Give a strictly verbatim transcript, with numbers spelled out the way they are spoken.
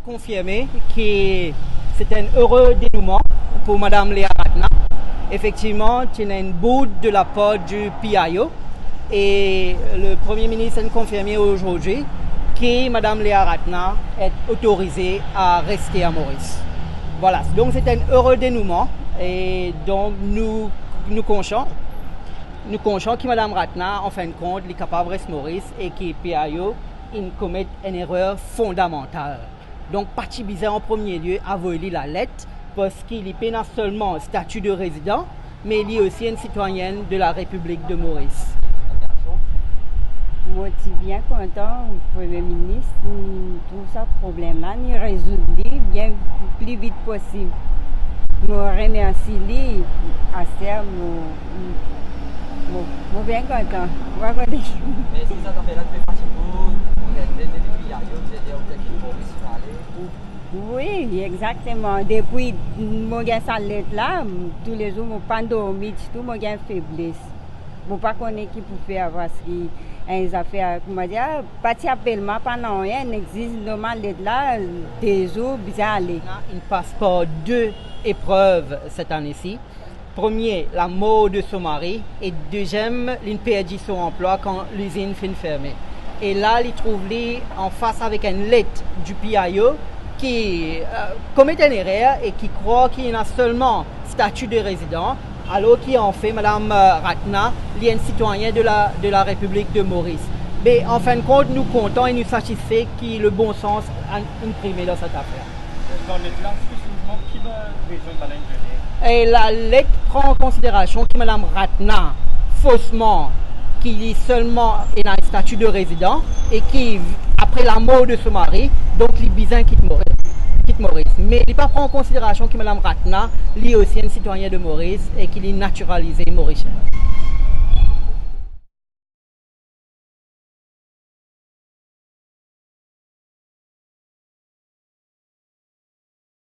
Confirmé que c'est un heureux dénouement pour Madame Léa Ratna. Effectivement, c'est une bourde de la part du P I O et le Premier ministre a confirmé aujourd'hui que Madame Léa Ratna est autorisée à rester à Maurice. Voilà, donc c'est un heureux dénouement et donc nous, nous conscients, nous conscients que Madame Ratna, en fin de compte, est capable de rester Maurice et que P I O, il commet une erreur fondamentale. Donk, pa ti bizin an premie lie avoy li lalet, parski li pena selman stati de rezidan, me li osi enn sitwayenn de la Repiblik de Moris. Mo ti bien kontan, Premie Minis, li trouv sa problem la, li rezoud li bien pli vit posib. Mo remersi li, aster mo, mo, mo bien kontan. Mo pa kontan. Me eski sa zafer la ti pe fatig ou, ou inn ete depi ayo, ou ete, ou ete Moris, ou ale? Wi, exakteman. Depi mo gagn sa let la, toulezour mo pa dormi ditou, mo gagn febles. Mo pa kone ki pou fer, parski enn zafer, kouma dir, pa ti apel mwa, pa nanye, nek zis donn mwa let la, de zour, bizin ale. Inn pas par de eprev set ane-si. Premie, lamor de so mari, e deziem, linn perdi so anplwa kan lizinn finn ferme. E la, li trouv li anfas avek enn let di P I O ki, eh, komet enn erer e ki krwar ki ena selman stati de rezidan, alor ki anfet, Madam, eh, Ratna, li enn sitwayen de la, de la Repiblik de Moris. Me, an fin de kont, nou kontan e nou satisfe ki le bon sans inn, inn prime dan set afer. Dan let la, spesifik, ki ba-, rezon bann la inn done? E lalet pran an konsiderasion ki Madam Ratna, fosman, ki li selman ena enn stati de rezidan e ki, apre lamor de so mari, donk li bizin kit Mori-, kit Moris. Me li pa pran an konsiderasion ki Madam Ratna, li osi enn sitwayen de Moris e ki li natiralize morisien.